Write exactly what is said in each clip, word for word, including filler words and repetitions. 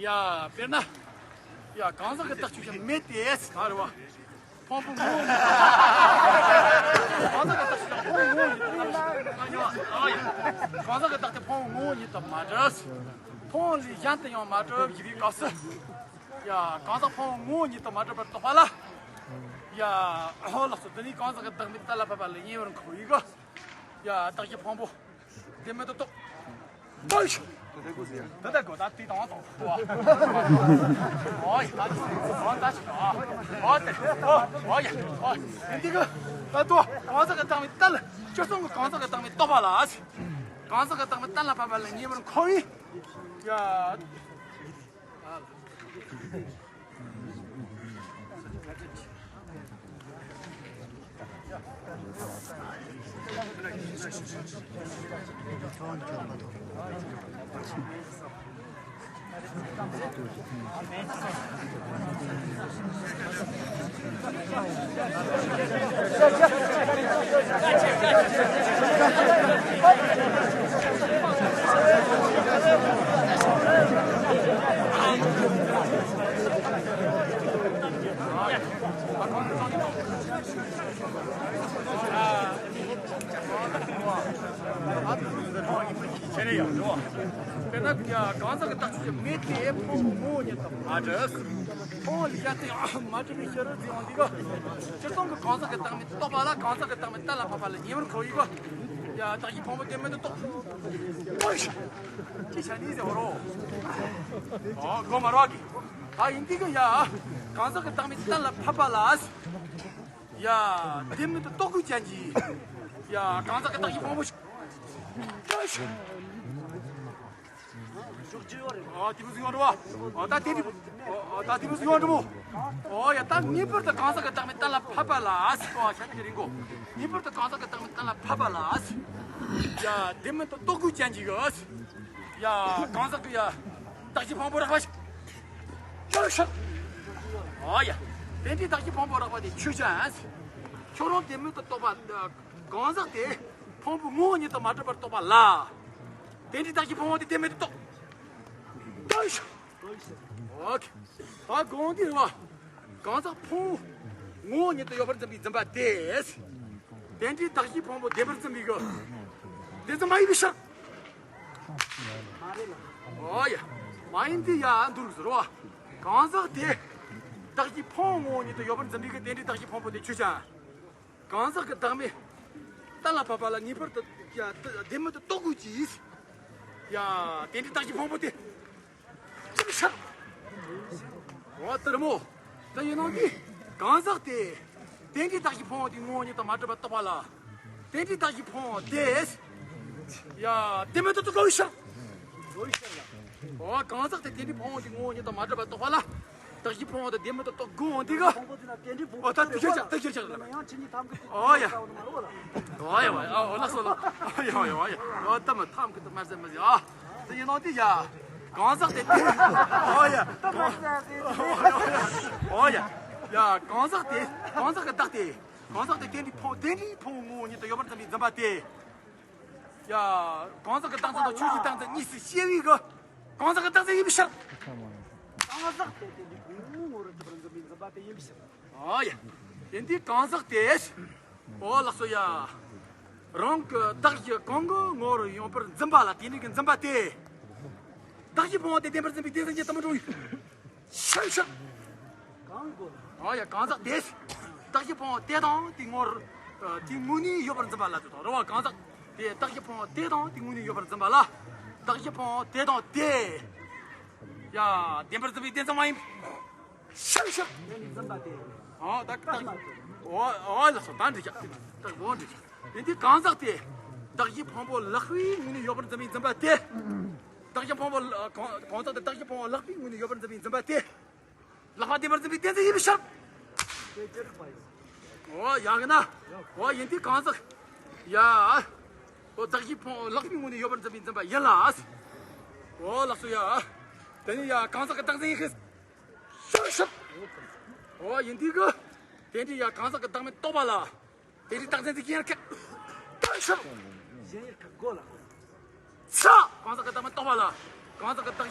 ཡ། དཔེར་ན། ཡ། གང་ཟག་གི་བདག་ཆོས་ཅན་མེད་དེ། ཨ་རེད་བ། ཕུང་པོ་ངོ་བོ་ཉིད། གང་ཟག་གི་བདག་ཆོས་ཅན་ཕུང་པོ་ངོ་བོ་ཉིད་དུ་མ་གྲུབ། གང་ཟག་གི་བདག་དེ་ཕུང་པོ་ངོ་བོ་ཉིད་དུ་མ་གྲུབ། ཕུང་པོ་ལས་གཞན་དུ་ཡང་མ་གྲུབ་ཞེས་པའི་སྐབས་སུ། ཡ། གང་ཟག་ཕུང་པོ་ངོ་བོ་ཉིད་དུ་མ་གྲུབ་པར་རྟོགས་པ་ལ། ཡ། ཨོ་ལགས་སོ། འདི་ནི་གང་ཟག་གི་བདག་མེད་གཏན་ལ་ཕབ་པ་ལ་ཉེ་བར་འཁོར་བའི་གི། ཡ། བདག་གི་ཕུང་པོ། དེ་མེད་དུ་རྟོགས། ད་ད་གོ་ད་དེ་དང་དང་པོ། ཨོ་ཡ། ད་ད་ད་ཨོ་ད་ཨོ་ཨོ་ཡ་ཨོ། འདི་གི་ད་དུ་གང་ཟག་གི་བདག་མེད་གཏན་ལ། སྤྱིར་བཏང་གི་གང་ཟག་གི་བདག་མེད་རྟོགས་པ་ལ། གང་ཟག་གི་བདག་མེད་གཏན་ལ་ཕབ་པ་ལ་ཉེ་བར་འཁོར་བའི། ཡ། ཁྱེད་རེ་ཡང་འགྲོ། དཔེར་ན་ཡང་གང་ཟག་གི་བདག་ཆོས་ཅན་མེད་དེ། ཕུང་པོ་ངོ་བོ་ཉིད་དུ་མ་གྲུབ། ཕུང་པོ་ལས་གཞན་དུ་ཡང་མ་གྲུབ་པའི་ཕྱིར་ཟེར་ཡོང་དུས་གི། སྤྱིར་བཏང་གི་གང་ཟག་གི་བདག་མེད་རྟོགས་པ་ལ། གང་ཟག་གི་བདག་མེད་གཏན་ལ་ཕབ་པ་ལ་ཉེ་བར་འཁོར་བའི་གི། ཡ། བདག་གི་ཕུང་པོ་དེ་མེད་དུ་རྟོགས། ཅི་བྱ་ནི་ཟེར་བ་རོ། ཨོ་གོ་མ་རོག་གི། ཨ་ཡིན་དུས་གི་ཡ། གང་ཟག་གི་བདག་མེད་གཏན་ལ་ཕབ་པ་ལ། ཡ། དེ་མེད་དུ་རྟོགས་དགོས་ཅན་གྱི། ཡ། གང་ཟག་གི་བདག་གི་ཕུང་པོ་ཞིག། ཨ་དེ་མོ་ཟིག་ཡོང་འགྲོ་བ། ཨོ་ད་དེ་འདི། ཨོ་ད་དེ་མོ་ཟིག་ཡོང་འགྲོ་མོ། ཨོ་ཡ། ད་ངེས་པར་དུ་གང་ཟག་གི་བདག་མེད་གཏན་ལ་ཕབ་པ་ལ་ཟེར་བ་ཤ་ཉེ་རིང་གོ། ངེས་པར་དུ་གང་ཟག་གི་བདག་མེད་གཏན་ལ་ཕབ་པ་ལ་ཟེར། ཡ། དེ་མེད་དུ་རྟོགས་དགོས་ཅན་གྱི་གི་ཟེར། ཡ། གང་ཟག་གི་ཡ། བདག་གི་ཕུང་པོ་རགས་པ་ཞིག། ཨོ་ཡ། དེ་འདྲའི་བདག་གི་ཕུང་པོ་རགས་པ་དེ་ཆོས་ཅན། ཁྱོད་རང་དེ་མེད་དུ་རྟོགས་པ། གང་ཟག་དེ་ཕུང་པོ་ངོ་བོ་ཉིད་དུ་མ་གྲུབ་པར་རྟོགས་པ་ལ། དེ་འདྲའི་བདག་གི་ཕུང་པོ་དེ་དེ་མེད་དུ་རྟོགས། ཨོ་ཁེ། ད་གོང་དེ་རེད་བ། གང་ཟག་ཕུང་པོ་ངོ་བོ་ཉིད་དུ་ཡོད་པར་འཛིན་པའི་འཛིན་པ་དེ། དེ་འདྲའི་བདག་གི་ཕུང་པོ་བདེན་པར་འཛིན་པའི་གི། བདེན་འཛིན་མ་ཡིན་པའི་ཕྱིར། ཨོ་ཡ། མ་ཡིན་དེ་ཡ་འདུག་ཟེར་བ། གང་ཟག་དེ། བདག་གི་ཕུང་པོ་ངོ་བོ་ཉིད་དུ་ཡོད་པར་འཛིན་པའི་གི་དེ་འདྲའི་བདག་གི་ཕུང་པོ་དེ་ཆོས་ཅན། གང་ཟག་གི་བདག་མེད་གཏན་ལ་ཕབ་པ་ལ་ངེས་པར་དུ་ཡ་བདེན་མེད་དུ་རྟོགས་དགོས་ཀྱི། ཡ། དེ་འདྲའི་བདག་གི་ཕུང་པོ་དེ་ཅི་ལ་ཤར། འོ་དེ་རེད་མོ། དེ་ཡིན་ནོ་གི། གང་ཟག་དེ། དེ་འདྲའི་བདག་གི་ཕུང་པོ་དེ་ངོ་བོ་ཉིད་དུ་མ་གྲུབ་པར་རྟོགས་པ་ལ། དེ་འདྲའི་བདག་གི་ཕུང་པོ་དེ། ཡ། བདེན་མེད་དུ་རྟོགས་དགོས་ཤར། འོ་གང་ཟག་དེ་དེ་འདྲའི་ཕུང་པོ་དེ་ངོ་བོ་ཉིད་དུ་མ་གྲུབ་པར་རྟོགས་པ་ལ། བདག་གི་ཕུང་པོ་དེ་བདེན་མེད་དུ་རྟོགས་དགོས་འོང་དེ་ག། ཕུང་པོ་དེ་ལ་དེ་འདྲའི་ཕུང་པོ་ཨོ་ད་དེ་ཁྱེར་ཆག་དེ་ཁྱེར་ཆག་ལ། ཡང་ཁྱེད་ཉིད་ཐམ་གི་ཨོ་ཡ། ཨོ་ཡ་ཨོ་ཡ་ཨོ་ལགས་སོ་ལགས། ཨོ་ཡ་ཨོ་ཡ་ཨོ་ཡ། ཨོ་ད་མ་ཐམ་གི་ད་མར་ཟེར་མ་ཟེར་ཨ། དེ་ཡིན་ནོ་དེ་ཡ། གང་ཟག་དེ་དེ། ཨོ་ཡ། ཨོ་ཡ། ཡ་གང་ཟག་དེ། གང་ཟག་གི་བདག་དེ། གང་ཟག་དེ་དེ་འདྲའི་ཕུང་དེ་འདྲའི་ཕུང་ངོ་བོ་ཉིད་དུ་ཡོད་པར་འཛིན་པའི་འཛིན་པ་དེ། ཡ། གང་ཟག་གི་རྟགས་མཚན་དང་ཆོས་ཀྱི་རྟགས་མཚན་གཉིས་སུ་སྐྱེ་བའི་གི། གང་ཟག་གི་རྟགས་མཚན་ཡིན་པའི་ཕྱིར། གང་ཟག་དེ་དེ་འདྲའི་ཕུང་པོ་ངོ་བོར་གྲུབ་པར་འཛིན་པའི་འཛིན་པ་དེ་ཡིན་པའི་ཕྱིར། ཨ་ཡ། དེ་འདི་གང་ཟག་དེ། ཨོ་ལགས་སོ་ཡ། རང་གི་བདག་གཞན་གང་གི་ངོ་བོར་ཡོད་པར་འཛིན་པ་ལ་དེ་ནི་གི་འཛིན་པ་དེ། བདག་གཞན་ཕུང་པོ་དེ་བདེན་པར་འཛིན་པའི་དེ་ཟིན་གྱི་དམ་པ་འགྲོ་ཡི། ཤར་ཤར། གང་གོ། ཨ་ཡ་གང་ཟག་དེ། བདག་གཞན་ཕུང་པོ་དེ་དང་དེ་ངོར། དེ་དངོས་གནས་ཡོད་པར་འཛིན་པ་ལ་དེ་དང་རེད་བ། གང་ཟག་དེ་བདག་གཞན་ཕུང་པོ་དེ་དང་དེ་དངོས་གནས་ཡོད་པར་འཛིན་པ་ལ། བདག་གཞན་ཕུང་པོ་དེ་དང་དེ། ཡ། བདེན་པར་འཛིན་པའི་དེ་ཙམ་མ་ཡིན། ཤར་ཤར། དེ་ནི་འཛིན་པ་དེ། ཨ་ད་ད། ཨོ་ཨོ་ལགས་སོ་ད་འགྲིག་ཀྱག་ད་འགྲིག་ཀྱག་དེ་འདི་གང་ཟག་དེ། བདག་གཞན་ཕུང་པོ་ལེགས་པའི་ངོས་ནས་ཡོད་པར་འཛིན་པའི་འཛིན་པ་དེ། བདག་གཞན་ཕུང་པོ་ལ་གང་གང་ཟག་དེ་བདག་གཞན་ཕུང་པོ་ལེགས་པའི་ངོས་ནས་ཡོད་པར་འཛིན་པའི་འཛིན་པ་དེ། ལེགས་པ་བདེན་པར་འཛིན་པའི་གཏན་ཚིགས་ཡིན་པའི་ཕྱིར། ཨོ་ཡ་གི་ན། ཨོ་ཡིན་དུས་གང་ཟག་ཡ། ཨོ་བདག་གཞན་ཕུང་པོ་ལེགས་པའི་ངོས་ནས་ཡོད་པར་འཛིན་པའི་འཛིན་པ་ཡིན་ལ། ཨོ་ལགས་སོ་ཡ། དེ་ནི་ཡ་གང་ཟག་གི་རྟགས་མཚན་ཡིན་ཤེས། ཤར་ཤར། ཨོ་ཡིན་དུས་གི། དེ་འདྲའི་ཡ་གང་ཟག་གི་བདག་མེད་རྟོགས་པ་ལ། དེ་འདྲའི་རྟགས་མཚན་དེ་གཞན་ཡང་ཁེགས། ཤར་ཤར། གཞན་ཡང་ཁེགས་གོ་ལ། ཚ། གང་ཟག་གི་བདག་མེད་རྟོགས་པ་ལ། གང་ཟག་གི་བདག་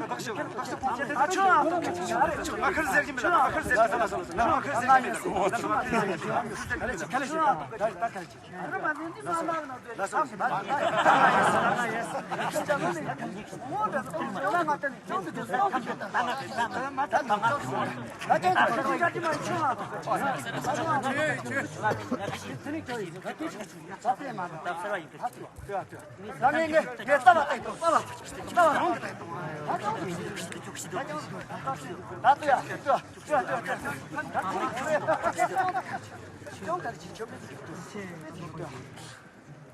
ད་བག་ཤི་བག་ཤི་ཕོག་ཅེས་ཏེ། ང་ཁིར་ཟེར་གྱི་མེད་ལ། ང་ཁིར་ཟེར་གྱི་མེད་ལ། ང་ཁིར་ཟེར་གྱི་མེད་ལ། ང་ཁིར་ཟེར་གྱི་མེད་ལ།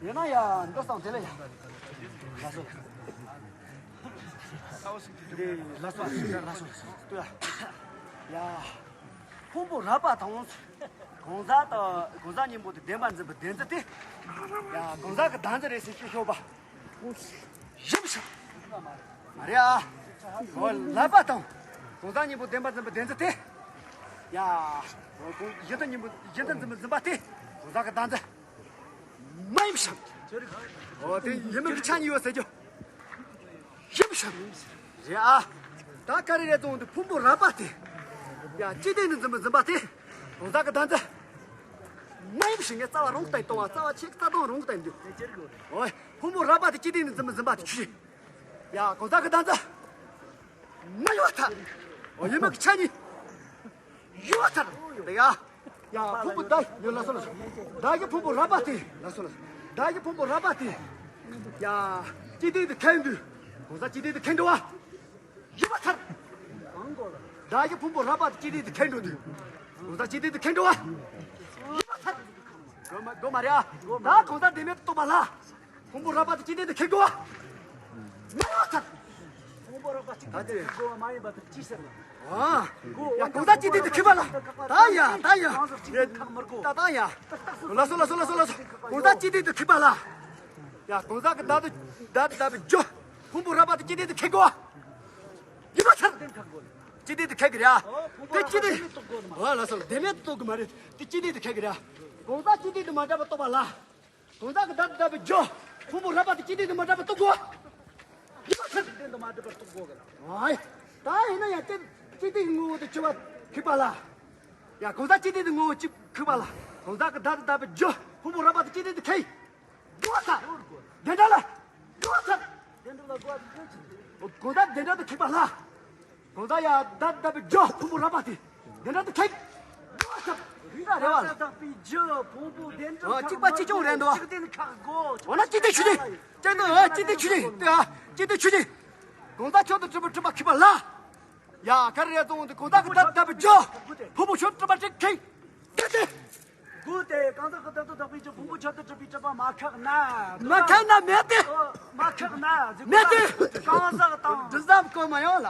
ཡིན་ན་ཡ་འདི་སང་དེ་ལ་ཡ། ལགས་སོ། ལགས་སོ། ལགས་སོ། ལགས་སོ། ལགས་སོ། ཡ། ཕུང་པོ་རགས་པ་དང་། གང་ཟག་དང་གང་ཟག་གཉིས་པོ་དེ་བདེན་པར་འཛིན་པའི་བདེན་རྫུན་དེ། ཡ། གང་ཟག་གི་བདག་འཛིན་རེད་ཟེར་ཅིག་ཤོད་པ། ཡིན་ཤག་མ་རེད་ཨ། འོ་ལགས་པ་དང་། གང་ཟག་གཉིས་པོ་བདེན་པར་འཛིན་པའི་བདེན་རྫུན་དེ། ཡ། འོ་གང་གཞན་དག་གཉིས་པོ་གཞན་དག་འཛིན་པའི་འཛིན་པ་དེ། གང་ཟག་གི་བདག་འཛིན་མ་ཡིན་ཤག་འོ་དེ་ཡིན་མིན་གྱི་ཆ་གཉིས་ཡོད་ཟེར་རྒྱུ། ཡིན་ཤག་རེད་ཨ། ད་ཀ་རི་རེ་ཙོང་དུ་ཕུང་པོ་རགས་པ་དེ། ཡ་ཅི་སྟེང་དུ་འཛིན་པ་འཛིན་པ་དེ། གང་ཟག་གི་བདག་འཛིན། མ་ཡིན་ཞིག་ངས་རྩ་བ་རང་བལྟས་གཏོང་བ་རྩ་བ་ཆེ་རྩ་དོན་རང་བལྟས་འདུག་འོ་ཕུང་པོ་རགས་པ་དེ་ཅི་སྟེང་དུ་འཛིན་པ་འཛིན་པ་དེ་ཆུ་ཤིང་། ཡ་གང་ཟག་གི་བདག་འཛིན། མ་ཡོད་ཐལ། འོ་ཡིན་མིན་གྱི་ཆ་གཉིས། ཡོད་ཐལ། དེ་ཡ། ཡ་ཕུང་པོ་བདག་ཡོད་ལ་སོ་ལ་སོ། བདག་གི་ཕུང་པོ་རགས་པ་དེ་ལ་སོ་ལ་སོ། བདག་གི་ཕུང་པོ་རགས་པ་དེ། ཡ། ཅི་སྟེང་དུ་ཁེལ་འདུག་གང་ཟག་ཅི་སྟེང་དུ་ཁེལ་འགྲོ་བ། ཡོད་ཐལ། བདག་གི་ཕུང་པོ་རགས་པ་དེ་ཅི་སྟེང་དུ་ཁེལ་འགྲོ་འདུག་གང་ཟག་ཅི་སྟེང་དུ་ཁེལ་འགྲོ་བ། ཡོད་ཐལ། གོ་མ་གོ་མ་རེད་ཨ། ད་གང་ཟག་བདེན་མེད་རྟོགས་པ་ལ། ཕུང་པོ་རགས་པ་དེ་ཅི་སྟེང་དུ་ཁེལ་འགྲོ་བ། མ་ཡོད་ཐལ། ཕུང་པོ་རགས་པ་གཅིག་ད་ཅི། གོ་མ་ཡིན་པ་དེ་ཅི་ཟེར་ན། ཨ། ཡ་གང་ཟག་ཅི་སྟེང་དུ་ཁེལ་བ་ལ། ད་ཡ་ད་ཡ། ད་ད་ཡ། ལ་སོ་ལ་སོ་ལ་སོ་ལ་སོ། གང་ཟག་ཅི་སྟེང་དུ་ཁེལ་བ་ལ། ཡ་གང་ཟག་གི་བདག་ཏུ་བདག་ཏུ་བདག་པའི་རྒྱུ། ཕུང་པོ་རགས་པ་དེ་ཅི་སྟེང་དུ་ཁེལ་དགོས། ཡིན་པ་ཚར། ཅི་སྟེང་དུ་ཁེལ་གི་རེད་ཨ། དེ་ཅི་སྟེང་། འོ་ལ་སོ་ལ་བདེན་མེད་དུ་རྟོགས་གི་མ་རེད། དེ་ཅི་སྟེང་དུ་ཁེལ་གི་རེད་ཨ། གང་ཟག་ཅི་སྟེང་དུ་མ་འདྲ་བ་རྟོགས་པ་ལ། གང་ཟག་གི་བདག་ཏུ་བདག་པའི་རྒྱུ། ཕུང་པོ་རགས་པ་དེ་ཅི་སྟེང་དུ་མ་འདྲ་བ་རྟོགས་དགོས། ཡིན་པ་ཚར། ཅི་སྟེང་དུ་མ་འདྲ་བ་རྟོགས་དགོས་གི་རེད། ཨའི། ད་ཡིན་ན་ཡང་ཅི་ཅི་སྟེང་ངོ་བོ་དེ་ཆུ་བ་ཁེལ་པ་ལ། ཡ་གང་ཟག་ཅི་སྟེང་དུ་ངོ་བོ་ཅི་ཁེལ་པ་ལ། གང་ཟག་གི་བདག་ཏུ་བདག་པའི་རྒྱུ་ཕུང་པོ་རགས་པ་དེ་ཅི་སྟེང་དུ་ཁེལ། འགྲོ་ས། དེ་འདྲ་ལ། འགྲོ་ས། དེ་འདྲ་ལ་འགྲོ་ས། གང་ཟག་དེ་འདྲ་དུ་ཁེལ་པ་ལ། གང་ཟག་ཡ་བདག་བདག་པའི་རྒྱུ་ཕུང་པོ་རགས་པ་དེ། དེ་འདྲ་དུ་ཁེལ། འགྲོ་ས། རེད་བ། བདག་པའི་རྒྱུ་ཕུང་པོ་དེ་འདྲ་ཨ་གཅིག་པ་གཅིག་རྐྱང་རེད་འདུག་གཅིག་དེ་ནི་ཁག་གོ་འོ་ན་གཅིག་དེ་ཆུ་ཆེ། གཅིག་དེ་ཨ་གཅིག་དེ་ཆུ་ཆེ། དེ་ཨ་གཅིག་དེ་ཆུ་ཆེ། གང་ཟག་མཆོག་ཏུ་གྲུབ་པའི་གྲུབ་པ་ཁེལ་པ་ལ། ཡ་ག་རེ་རེད་ཙང་དེ་གང་ཟག་གི་བདག་བདག་པའི་རྒྱུ། ཕུང་པོ་མཆོག་ཏུ་གྲུབ་པ་ཅིག་ཁེལ། དེ་དེ། དགོས་ཏེ་གང་ཟག་གི་བདག་ཏུ་བདག་པའི་རྒྱུ་ཕུང་པོ་མཆོག་ཏུ་གྲུབ་པའི་གྲུབ་པ་མ་ཁེགས་ན། མ་ཁེགས་ན་མེད་དེ། མ་ཁེགས་ན་མེད་དེ། གང་ཟག་དང་། འདི་ཙམ་གོ་མ་ཡོང་ལ།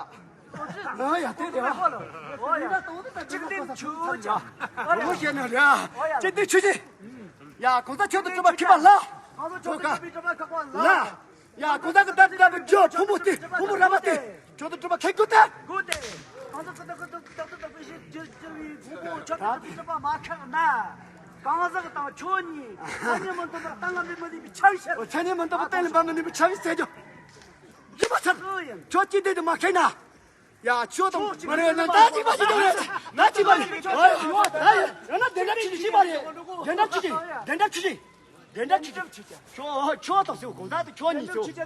ཨོ་ཡ་དེ་དེ་བ། ཨོ་ཡ། གཅིག་དེ་ཆུ་ཆེ། ཨོ་ཡ་ཤེས་ན་ར། གཅིག་དེ་ཆུ་ཆེ། ཡ་གང་ཟག་མཆོག་ཏུ་གྲུབ་པ་ཁེལ་པ་ལ། གང་ཟག་མཆོག་ཏུ་གྲུབ་པའི་གྲུབ་པ་ཁེགས་པ་ལ། ཡ་གང་ཟག་གི་བདག་ཏུ་བདག་པའི་རྒྱུ་ཕུང་པོ་དེ་ཕུང་པོ་རགས་པ་དེ་མཆོག་ཏུ་གྲུབ་པ་ཁེགས་དགོས་ཏེ། དགོས་ཏེ། གང་ཟག་གི་བདག་གི་བདག་ཏུ་བདག་པའི་རྒྱུ་རྒྱུ་བའི་ཕུང་པོ་མཆོག་ཏུ་གྲུབ་པའི་གྲུབ་པ་མ་ཁེགས་ན། གང་ཟག་དང་ཆོས་གཉིས་མཚན་ཉིད་མི་མཐུན་པར་གཏན་ལ་འབེབས་མི་ནུས་པའི་ཆ་བའི་ཕྱིར། མཚན་ཉིད་མི་མཐུན་པར་གཏན་ལ་འབེབས་མི་ནུས་པའི་ཆ་བའི་ཕྱིར་རྒྱུ། ཡིན་པ་ཚར། ཆོས་གཅིག་དེ་དུ་མ་ཁེགས་ན། ཡ་ཆོས་དང་མ་རེད་ན་ད་གཅིག་པ་ཞིག་ཡོད་རེད། ད་གཅིག་པ་ཞིག་ཡོད་རེད། ད་ཡོད་ན་དེ་འདྲ་ཆུ་ཆེ་ཤི་བ་རེད། དེ་འདྲ་ཆུ་ཆེ། དེ་འདྲ་ཆུ་ཆེ། དེ་འདྲ་ཆུ་ཆེ། ཆོས་ཆོས་དང་སེའུ་གང་ཟག་དང་ཆོས་གཉིས་ཆོས། ད་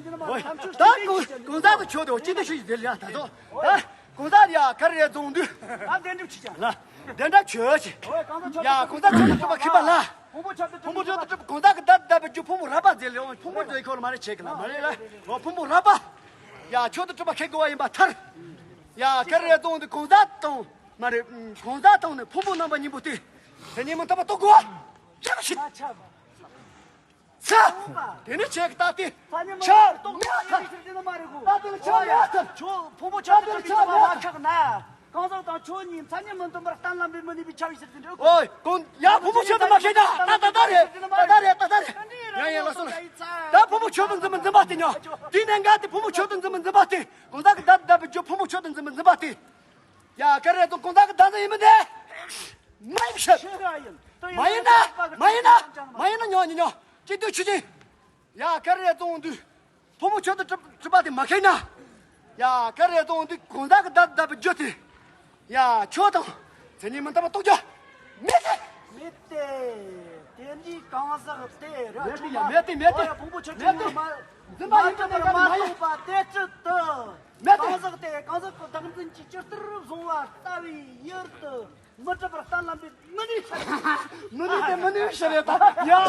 གང་ཟག་དང་ཆོས་དེ་ཅི་འདྲ་ཆུ་ཆེ་དེ་ལ་ད་དོ། ད་གང་ཟག་ཡ་ག་རེ་རེད་ཙང་དུས། ད་དེ་འདྲ་ཆུ་ཆེ་ལ། དེ་འདྲ་ཆོས་ཆེ། ཡ་གང་ཟག་ཆོས་དང་གྲུབ་པ་ཁེགས་པ་ལ། ཕུང་པོ་མཆོག་ཏུ་གྲུབ་གང་ཟག་གི་བདག་བདག་པའི་རྒྱུ་ཕུང་པོ་རགས་པ་ཟེར་ལེ། ཕུང་པོ་ཟེར་ཁོ་ལ་མ་རེད་ཆེ་གི་ལ་མ་རེད་ལ། ཕུང་པོ་རགས་པ། ཡ་མཆོག་ཏུ་གྲུབ་པ་ཁེགས་དགོས་པ་ཡིན་པ་ཐལ། ཡ་ག་རེ་རེད་ཙང་དུས་གང་ཟག་དང་མ་རེད། གང་ཟག་དང་ནི་ཕུང་པོ་རྣམ་པ་གཉིས་པོ་སྟེ། མཚན་ཉིད་མི་མཐུན་པ་རྟོགས་དགོས་པ། ཆགས་ཤིག་ཚ། དེ་ནི་ཆེ་གི་ད་ལྟའི་ཆགས་མེད་ཐལ། ད་ལྟའི་ཆགས་མེད་ཐལ། ཆོས་ཕུང་པོ་མཆོག་ཏུ་གྲུབ་པའི་གྲུབ་པ་མ་ཁེགས་ན། གང་ཟག་དང་ཆོས་གཉིས་མཚན་ཉིད་མི་མཐུན་པར་གཏན་ལ་འབེབས་མི་ནུས་པའི་ཆ་བའི་ཕྱིར་དུ་འགྲོ་དགོས། ཨོ། གང་ཡ་ཕུང་པོ་མཆོག་ཏུ་མ་ཁེགས་ན། ད་ད་ད་རེད། ད་ད་རེད། ད་ད་རེད། ཡ་ཡ་ལ་སོ་ལ། ད་ཕུང་པོ་མཆོག་ཏུ་འཛིན་པ་འཛིན་པ་དེ་ཉོ། དེ་ནས་འགལ་ཏེ་ཕུང་པོ་མཆོག་ཏུ་འཛིན་པ་འཛིན་པ་དེ། གང་ཟག་གི་བདག་བདག་པའི་རྒྱུ་ཕུང་པོ་མཆོག་ཏུ་འཛིན་པ་འཛིན་པ་དེ། ཡ་ག་རེ་དང་གང་ཟག་གི་བདག་འཛིན་ཡིན་མིན་དེ། མ་ཡིན་ཕྱིར། མ་ཡིན་ན། མ་ཡིན་ན། མ་ཡིན་ན་ཉོ་ཉོ་ཉོ། ཅི་འདོད་ཆུ་ཆེ། ཡ་ག་རེ་གཏོང་དུས། ཕོ་མོ་ཆོས་དང་གྲུབ་གྲུབ་པ་དེ་མ་ཁེགས་ན། ཡ་ག་རེ་གཏོང་དུས་གང་ཟག་གི་བདག་བདག་པའི་རྒྱུ་དེ། ཡ་ཆོས་དང་མཚན་ཉིད་མི་འདྲ་བ་རྟོགས་རྒྱུ་མེད་དེ། མེད་དེ། དེ་འདྲའི་གང་ཟག་དེ་ར་མེད་དེ་ཆུང་ཡ་མ་མེད་དེ་མེད་དེ། ཨོ་ཡ་ཕོ་མོ་ཆོས་མེད་དེ། ཆུང་མ་འཛིན་པ་ཡིན་པ་མ་ནི་མ་མ་རྟོགས་པ་དེ་ཅི་སྟེ། མེད་དེ། གང་ཟག་དེ་གང་ཟག་གི་བདག་འཛིན་གྱི་ཇི་ལྟར་བཟུང་བ་ལྟ་བུའི་ཡུལ་དུ། མི་གྲུབ་པར་གཏན་ལ་འབེབས་མི་ནུས་ཤ་རེད། མི་ནུས་ཏེ་མི་ནུས་ཤ་རེད་ད། ཡ།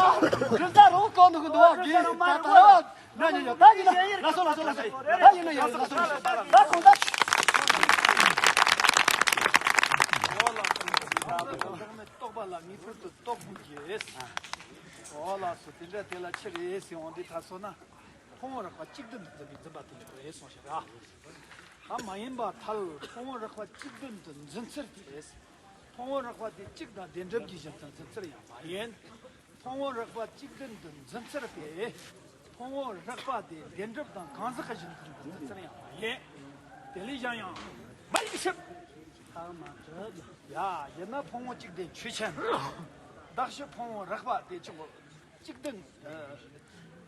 དྲི་ཟ་རོ་བཀོག་འདུག་གི་འདུག་གི་ད་ད་ར་བ། ན་ནི་ཡ་ད་ཡིན་ན་ལ་སོ་ལ་སོ་ལ་སོ། ད་ཡིན་ན་ཡ་ལ་སོ་ལ་སོ། ད་གོང་ད། རྟོགས་པ་ལ་ངེས་པར་དུ་རྟོགས་དགོས་ཀྱི། འོ་ལགས་སོ། དེ་འདྲ་དེ་ལ་ཆི་རེད་ཟེར་འོང་དུས་ད་སོ་ན། ཕུང་པོ་རགས་པ་གཅིག་བདུན་དུ་འཛིན་པའི་འཛིན་པ་དེ་ལ་རེད་གསུངས་ཤག་ར། ད་མ་ཡིན་པ་ཐལ། ཕུང་པོ་རགས་པ་གཅིག་བདུན་དུ་འཛིན་ཚུལ་དེ། ཕུང་པོ་རགས་པ་དེ་གཅིག་དང་བདེན་གྲུབ་ཀྱི་གཞི་མཐུན་འཛིན་ཚུལ་ཡང་མ་ཡིན། ཕུང་པོ་རགས་པ་གཅིག་བདུན་དུ་འཛིན་ཚུལ་དེ། ཕུང་པོ་རགས་པ་དེ་བདེན་གྲུབ་དང་གང་ཟག་གི་གཞི་མཐུན་འཛིན་ཚུལ་ཡང་མ་ཡིན། དེ་ལས་གཞན་ཡང་མ་ཡིན་ཕྱིར། ཡ། ཡིན་ན་ཕུང་པོ་གཅིག་དེ་ཆོས་ཅན། གདགས་གཞི་ཕུང་པོ་རགས་པ་དེ་ཆོས་གཅིག་བདུན།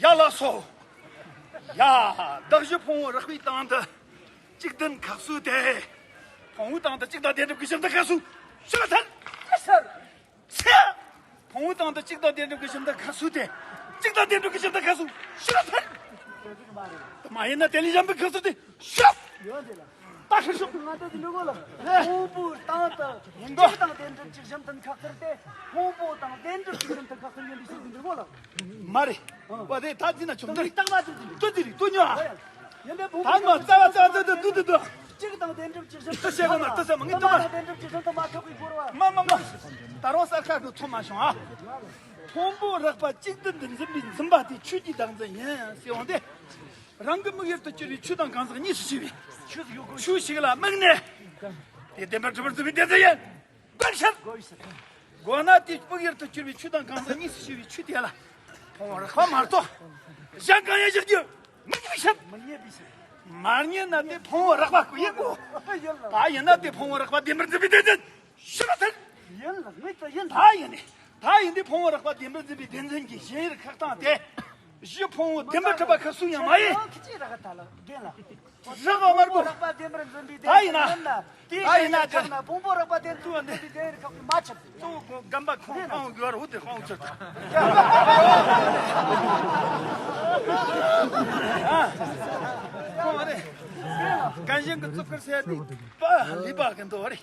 ཡ་ལགས་སོ། ཡ། བདག་གཞི་ཕུང་པོ་རགས་པའི་སྟེང་དུ་གཅིག་ལྡན་ཁ་གསོས་ཏེ། ཕུང་པོའི་སྟེང་དུ་གཅིག་དང་ལྡན་གྲུབ་ཀྱི་གཞི་མཐུན་ཁ་གསོས། ཤི་ལ་ཐལ། ཚེ། ཕུང་པོའི་སྟེང་དུ་གཅིག་དང་ལྡན་གྲུབ་ཀྱི་གཞི་མཐུན་ཁ་གསོས་ཏེ། གཅིག་དང་ལྡན་གྲུབ་ཀྱི་གཞི་མཐུན་ཁ་གསོས། ཤི་ལ་ཐལ། དེ་མ་ཡིན་ན་དེ་ལས་གཞན་པའི་ཁ་གསོས་ཏེ། ཤི། ད་ཤི་ཤོག་ང་ཚོ་འདི་འདྲ་གོ་ལ། ཕུང་པོའི་སྟེང་དུ་ཡིན་གོ་གཅིག་དང་ལྡན་གྲུབ་ཀྱི་གཞི་མཐུན་ཁ་གསོས་ཏེ། ཕུང་པོ་དང་ལྡན་གྲུབ་ཀྱི་གཞི་མཐུན་ཁ་གསོས་ཡིན་པའི་ཕྱིར་འདི་འདྲ་གོ་ལ། མ་རེད། པ་དེ་ད་འཛིན་ན་ཆོག་འདི་རེད། ཏུ་འདི་རེད་ཏུ་ཉོ་ཨ། ཡིན་པའི་ཕུང་པོ་ད་མ་རྩ་བ་རྩ་བ་རྩ་བ་ཏུ་ཏུ་ཏུ། གཅིག་དང་ལྡན་གྲུབ་ཀྱི་གཞི་མཐུན། ཏུ་བཤད་གོ་ན་ཏུ་བཤད་མ་ངས་ཏུ་མ། དང་ལྡན་གྲུབ་ཀྱི་གཞི་མཐུན་མ་ཐུབ་པའི་སྐོར་བ། མ་མ་མ། ད་རུང་གསར་ཁ་འགྲོ་ཐུབ་མ་བྱུང་ཨ། ཕུང་པོ་རགས་པ་གཅིག་ཏུ་འདི་འཛིན་པའི་འཛིན་པ་དེ་ཆོས་ཀྱི་བདག་འཛིན་ཡིན་ཟེར་འོང་སྟེ། རང་གི་དམིགས་ཡུལ་དུ་གྱུར་པའི་ཆོས་དང་གང་ཟག་གཉིས་སུ་ཕྱེ་བས། ཆུ་ཞིག་ལ་དམིགས་ནས། དེ་བདེན་པར་གྲུབ་པར་འཛིན་པའི་བདེན་འཛིན་ཡིན། དགོས་ཤེས། དགོས་ན་དེ་དམིགས་ཡུལ་དུ་གྱུར་པའི་ཆུ་དང་གང་ཟག་གཉིས་སུ་ཕྱེ་བའི་ཆུ་དེ་ལ་ཕུང་པོ་རགས་པ་མ་གཏོགས། གཞན་གང་ཡང་བཞག་རྒྱུ་མི་འགྱུར་བའི་ཕྱིར། མ་རྙེད་པའི་ཕྱིར། མ་རྙེད་ན་དེ་ཕུང་པོ་རགས་པ་ཀུན་ཡིན་གོ། ད་ཡིན་ན་དེ་ཕུང་པོ་རགས་པ་བདེན་པར་འཛིན་པའི་བདེན་འཛིན་ཤི་བ་ཐལ། ཡིན་ལ་དངོས་སུ་ཡིན། ད་ཡིན་ནི། ད་ཡིན་དེ་ཕུང་པོ་རགས་པ་བདེན་པར་འཛིན་པའི་བདེན་འཛིན་གྱི་ཞེན་ཡུལ་ཁེགས་སྟངས་དེ། གཞི་ཕུང་པོ་བདེན་པར་གྲུབ་པ་ཁ་གསུམ་ཡང་མ་ཡིན། ཁྱི་ཅི་རག་ད་ལ་རྒན་ལ། རགས་པ་དམར་པོ། རགས་པ་བདེན་པར་འཛིན་པའི་ད་ཡིན་ན། བདེན་འཛིན་ན། དེ་ད་ཡིན་ན་ཁྱབ་ན་ཕུང་པོ་རགས་པ་བདེན་པར་འཛིན་པའི་བདེན་ཡུལ་ཁེགས་པ་མ་ཁྱབ། གཙོ་བོ་ཁོང་རྒན་པ་ཁོང་ཁོང་ཡོད་རུ་དེ་ཁོང་ཚོ་ད། ཁོང་རེ། རྒན་གཞོན་གྱི་གཙུག་གུར་སེ་དེ་པ་ལི་པ་གི་འདུག་རེ།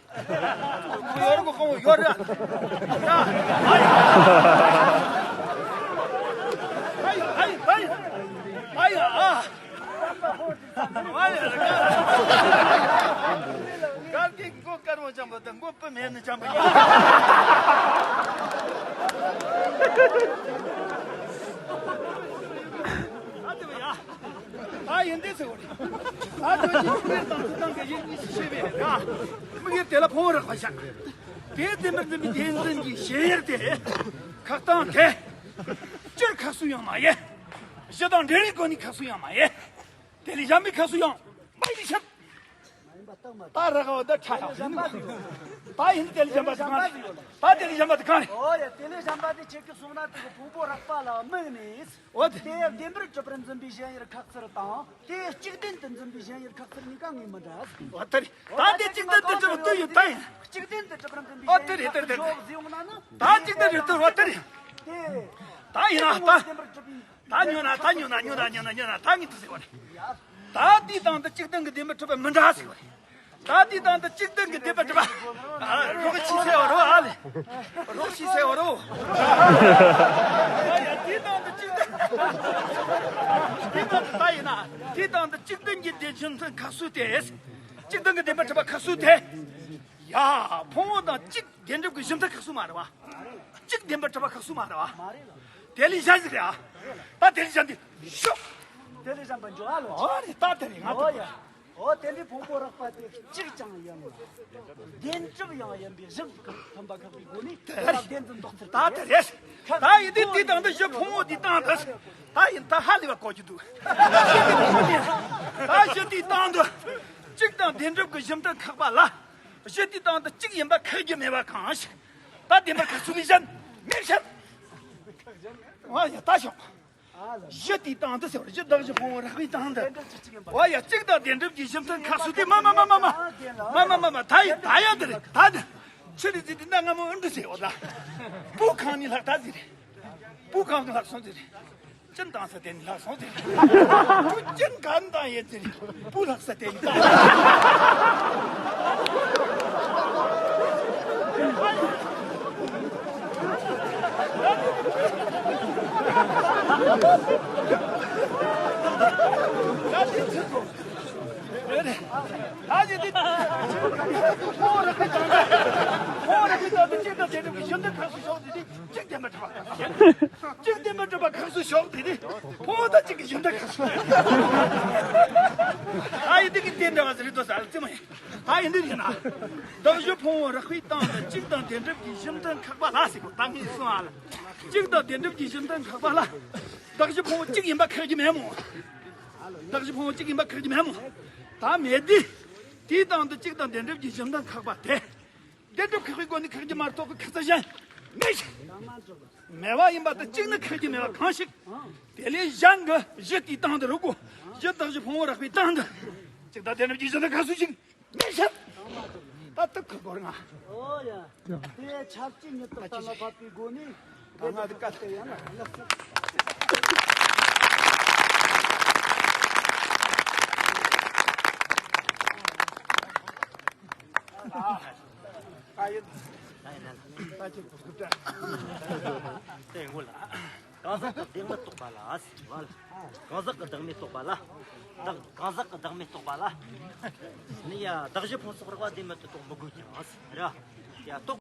ཁོང་ཡོད་རུ་ཁོང་ཡོད་རེ། ཡ། ཨ་ཡ། ཨ་ཡ། ཨ་ཡ། ཨ་ཡ། ཨ་ཡ། ཨ་ཡ། གར་གྱི་མགོ་དཀར་མོ་འཇམ་པོ་དང་མགོ་སྤུ་མེད་ནི་འཇམ་པོ་ཡིན། ཨ་དེ་བ་ཡ། ད་ཡིན་དེ་ཟེར་བ་རེད། ད་དོན་གྱི་དམིགས་ཡུལ་དང་ཚུལ་དང་གི་ཡིན་གཉིས་སུ་ཕྱེ་བའི་རེད། དམིགས་ཡུལ་དེ་ལ་ཕུང་པོ་རགས་པ་བཞག་དེ་བདེན་པར་འཛིན་པའི་བདེན་འཛིན་གྱི་ཞེན་ཡུལ་དེ། ཁེགས་སྟངས་དེ། སྤྱིར་ཁ་གསོ་ཡང་མ་ཡིན། གཞི་དང་འབྲེལ་བའི་སྒོ་ནས་ཁ་གསོ་ཡང་མ་ཡིན། དེ་ལས་གཞན་པའི་ཁ་གསོ་ཡང་མ་ཡིན་ཕྱིར། ད་རག་པ་འདི་ཕྲ་ཡང་ཡིན། ད་ཡིན་དེ་ལས་གཞན་པ་དེ་གང་རེད། ད་དེ་ལས་གཞན་པ་དེ་གང་རེད། ཨོ་ཡ། དེ་ལས་གཞན་པ་དེ་ཁྱེད་ཀྱིས་གསུངས་ན་དེ་གི་ཕུང་པོ་རགས་པ་ལ་དམིགས་ནས། འོ་དེ། དེ་བདེན་པར་གྲུབ་པར་འཛིན་པའི་ཞེན་ཡུལ་ཁེགས་ཚུལ་དང་། དེ་གཅིག་བདེན་དུ་འཛིན་པའི་ཞེན་ཡུལ་ཁེགས་ཚུལ་གཉིས་ཀ་ངོས་མི་འདྲ། འོ་དེ་རེད། ད་དེ་གཅིག་བདེན་དུ་གྲུབ་པ་དུ་ཡོད་ད་ཡིན། གཅིག་བདེན་དུ་གྲུབ་པར་འཛིན་པའི། འོ་དེ་རེད་དེ་རེད་དེ་རེད། ད་གཅིག་བདེན་རེད་དེ། འོ་དེ་རེད། ད་ཡིན་ན་ད། ད་ཉོ་ན་ད་ཉོ་ན་ཉོ་ན་ཉོ་ན་ཉོ་ན་ད་ངས་དེ་ཟེར་བ་རེད། ད་དེའི་སྟེང་དུ་གཅིག་བདེན་གྱི་བདེན་པར་གྲུབ་པ་མི་འདྲ་ཟེར་བ་རེད། ད་དེའི་སྟེང་དུ་གཅིག་བདེན་གྱི་བདེན་པར་གྲུབ་པ། ཨ། རོགས་ཤི་ཟེར་བ་རོ། ཨ་ལེ། རོགས་ཤི་ཟེར་བ་རོ། ཡ་ཡ། དེའི་སྟེང་དུ་གཅིག་བདེན། དེ་ལྟར་དུ་ད་ཡིན་ན། དེའི་སྟེང་དུ་གཅིག་བདེན་གྱི་བདེན་གཞི་མཐུན་ཁ་གསོ་དེ། གཅིག་བདེན་གྱི་བདེན་པར་གྲུབ་པ་ཁ་གསོ་དེ། ཡ། ཕུང་པོ་དང་གཅིག་བདེན་གྲུབ་ཀྱི་གཞི་མཐུན་ཁ་གསོ་མ་རེད་བ། གཅིག་བདེན་པར་གྲུབ་པ་ཁ་གསོ་མ་རེད་བ། དེ་ལས་གཞན་ཞིག་རེད་ཨ། ད་དེ་ལས་གཞན་དེ་ཤོག་དེ་ལས་གཞན་པ་འཇོག་ཨ་ལོ། ཨོ་རེད། ད་དེ་རེད། ང་ཨོ་ཡ། ཨོ་དེ་འདྲའི་ཕུང་པོ་རགས་པ་དེ་གཅིག་ཀྱང་ཡིན་ལ། བདེན་གྲུབ་ཡང་ཡིན་པའི་གཞི་མཐུན་པ་ཁེགས་པའི་སྒོ་ནས་དེ་ལ་བདེན་འཛིན་འདོགས་ཚུལ་ད་དེ་རེད། ད་ཡིན་དུས་དེའི་སྟེང་དུ་གཞི་ཕུང་པོ་དེའི་སྟེང་དུ། ད་ཡིན་ད་ཧ་ལས་པ་གོ་རྒྱུ་འདུག་ད་གཞི་དེའི་སྟེང་དུ་གཅིག་དང་བདེན་གྲུབ་ཀྱི་གཞི་མཐུན་ཁེགས་པ་ལ། གཞི་དེའི་སྟེང་དུ་གཅིག་ཡིན་པ་ཁེགས་རྒྱུ་མེད་པ་གང་ཞིག་ད་བདེན་པར་ཁ་གསོ་བའི་གཞན་མེད་ཕྱིར། ཨོ་ཡ། ད་ཤོག་གཞི་དེའི་སྟེང་དུ་ཟེར་བ། གཞི་བདག་གཞི་ཕུང་པོ་རགས་པའི་སྟེང་དུ། ཨོ་ཡ། གཅིག་དང་བདེན་གྲུབ་ཀྱི་གཞི་མཐུན་ཁ་གསོ་དེ། མ་མ་མ་མ་མ། མ་མ་མ་མ། ད་ཡིན་ད་ཡང་དེ་རེད། ད་དེ་ཕྱི་རེད་ཟེར་དུས་ན་སྔ་མོ་ཨུ་འདྲི་ཟེར་བ་ད། སྤུ་གང་ནས་ལྷག་ད་ཟེར་རེད། སྤུ་གང་གི་ལྷག་སོང་ཟེར་རེད། གཅིན་བཏང་ས་དེ་ནས་ལྷག་སོང་ཟེར། ཁོ་གཅིན་གང་བཏང་ཡོད་ཟེར། སྤུ་ལྷག་ས་དེ་ནས་བཏང་། ཨ་ཅེ་དེ། ཁོ་ར་ཁི་དང་། ཁོ་ར་ཁི་དང་དེ་གཅིག་དང་དེ་འདྲ་གི་གཞི་མཐུན་ཁ་གསོ་ཤོག་དེ་དེ། གཅིག་བདེན་པར་གྲུབ་པ། གཅིག་བདེན་པར་གྲུབ་པ་ཁ་གསོ་ཤོག་དེ་དེ། ཕུང་པོ་དང་གཅིག་གི་གཞི་མཐུན་ཁ་གསོ། ཨ་ཡི་དེ་གི་དེ་འདྲ་བ་ཟེར་དོ་ཟེར་ཙི་མ་ཡིན། ད་ཡིན་དེ་ཡིན་ན། བདག་གཞི་ཕུང་པོ་རགས་པའི་སྟེང་དུ་གཅིག་དང་བདེན་གྲུབ་ཀྱི་གཞི་མཐུན་ཁེགས་པ་ལ་ཟེར་གོ། ད་ངས་གསུངས་ཨ་ལ། གཅིག་དང་བདེན་གྲུབ་ཀྱི་གཞི་མཐུན་ཁེགས་པ་ལ། བདག་གཞི་ཕུང་པོ་གཅིག་ཡིན་པ་ཁེགས་རྒྱུ་མེད་མོ། བདག་གཞི་ཕུང་པོ་གཅིག་ཡིན་པ་ཁེགས་རྒྱུ་མེད་མོ། ད་མེད་དེ། དེའི་སྟེང་དུ་གཅིག་དང་བདེན་གྲུབ་ཀྱི་གཞི་མཐུན་ཁེགས་པ་དེ། བདེན་གྲུབ་ཁེགས་པའི་སྒོ་ནས་ཁེགས་རྒྱུ་མ་གཏོགས་ཁེགས་ཚུལ་གཞན་མེད་ཞིང་། མེད་པ་ཡིན་པ་དང་གཅིག་ནི་ཁེགས་རྒྱུ་མེད་པ་གང་ཞིག་དེ་ལས་གཞན་གྱི་གཞི་དེའི་སྟེང་དུ་རུ་གོ། གཞི་བདག་གཞི་ཕུང་པོ་རགས་པའི་སྟེང་དུ། གཅིག་དང་བདེན་གྲུབ་ཀྱི་གཞི་མཐུན་ཁེགས་སུ་ཞིག་མེད་ཕྱིར། ད་དུ་ཁུ་སྒོར་ང་། ཨོ་ཡ། དེ་ཆབས་ཅིག་ཉིད་དུ་གཏན་ལ་ཕབ་པའི་སྒོ་ནས། ད་ང་དེ་བཀའ་སྟེ་ཡང་ན་ལགས་སོ། ཨ་ཡིན། ད་ཅི་ཐུབ་ཐུབ་དྲ། དེ་ངོ་ལ། གང་ཟག་གི་བདེན་མི་རྟོག་པ་ལ། གང་ཟག་གི་བདག་མེད་རྟོག་པ་ལ། བདག་གང་ཟག་གི་བདག་མེད་རྟོག་པ་ལ། ནི་ཡ་བདག་གཞི་ཕུང་སོགས་རགས་པ་བདེན་མེད་དུ་རྟོགས་མི་དགོས་ཀྱང་། ར། ཡ་རྟོགས་